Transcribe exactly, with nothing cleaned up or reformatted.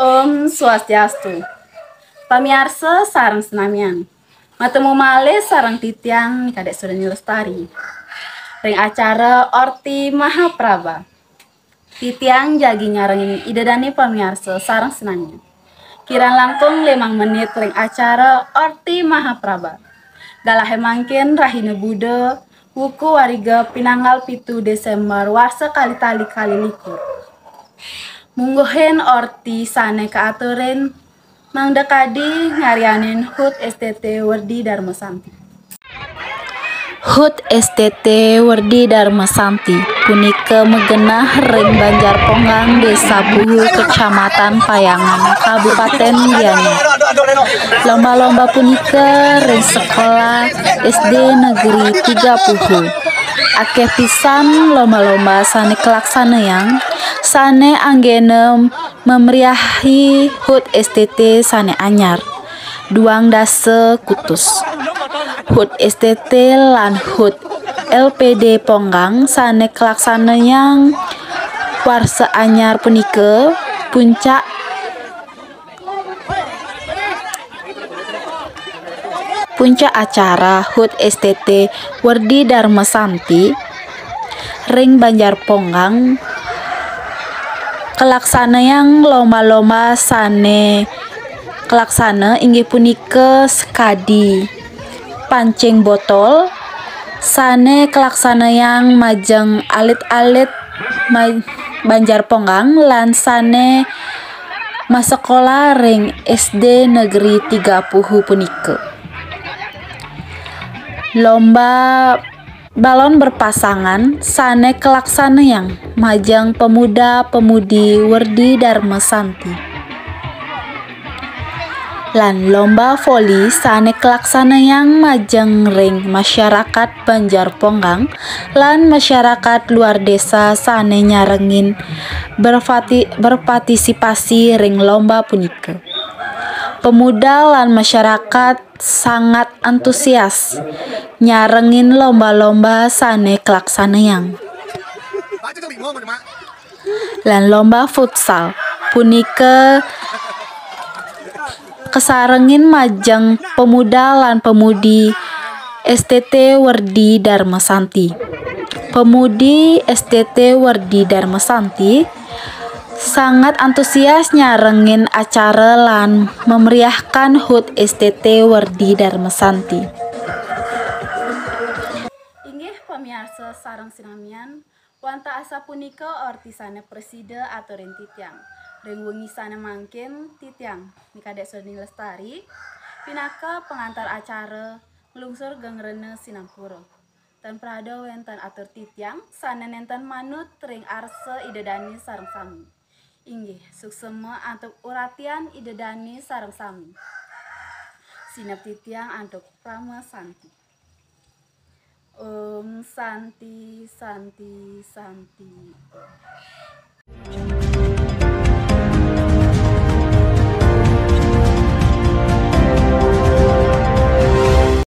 Om Swastiastu. Pamiarsa sareng senamian. Matemu malih sareng titiang Kadek Sudani Lestari. Ring acara Orti Mahaprabha. Titiang jagi nyarengin Ida Dane pamiarsa sareng senamian. Kirang langkung limang menit ring acara Orti Mahaprabha. Galahe mangkin rahina Buda, wuku wariga pinanggal pitu Desember warsa kalih tali kalih likur. Mungguhin orti sane kaaturin mangda kadi ngaryanin HUT S T T Werdi Dharma Santi. HUT S T T Werdi Dharma Santi punika magenah ring Banjar Ponggang, Desa Puhu, Kecamatan Payangan, Kabupaten Gianyar. Lomba-lomba punika ring sekolah S D Negeri Tiga Puhu. Akeh pisan lomba-lomba sane kalaksanayang, sane anggena mamriahi HUT S T T sane anyar, duang dasa kutus. HUT S T T lan HUT L P D Ponggang sane kalaksanayang warsa anyar punika puncak puncak acara HUT S T T Werdi Dharma Santi ring Banjar Ponggang, kalaksanayang lomba-lomba sane kalaksana inggih punika sakadi pancing botol, sane kalaksanayang majeng alit-alit ma-, Banjar Ponggang, lan sane masekolah ring S D Negeri Tiga Puhu punika. Lomba balon berpasangan sane kalaksanayang majeng pemuda-pemudi Werdi Dharma Santi. Lan lomba voli sane kalaksanayang majeng ring masyarakat Banjar Ponggang lan masyarakat luar desa sane nyarengin berpati-, berpartisipasi ring lomba punika. Pemuda lan masyarakat sangat antusias nyarengin lomba-lomba sane kalaksanayang. Lan lomba futsal punika kasarengin majeng pemuda lan pemudi S T T Werdi Dharma Santi. Pemudi S T T Werdi Dharma Santi sangat antusias nyarengin acara lan memeriahkan HUT S T T Werdi Dharma Santi. Inggih pamiarsa sareng sinamian, wantah asapunika orti sane prasida aturin titiang. Ring wengi sane mangkin, titiang, Ni Kadek Sudani Lestari, pinaka pengantar acara nglungsur geng rena sinampura. Tan prada wenten atur titiang sane nenten manut ring arsa Ida Dane sareng sami. Inggih, suksema antuk uratian Ida Dane sareng sami. Sineb titiang antuk Parama Santi. Om Santi, Santi, Santi, Om.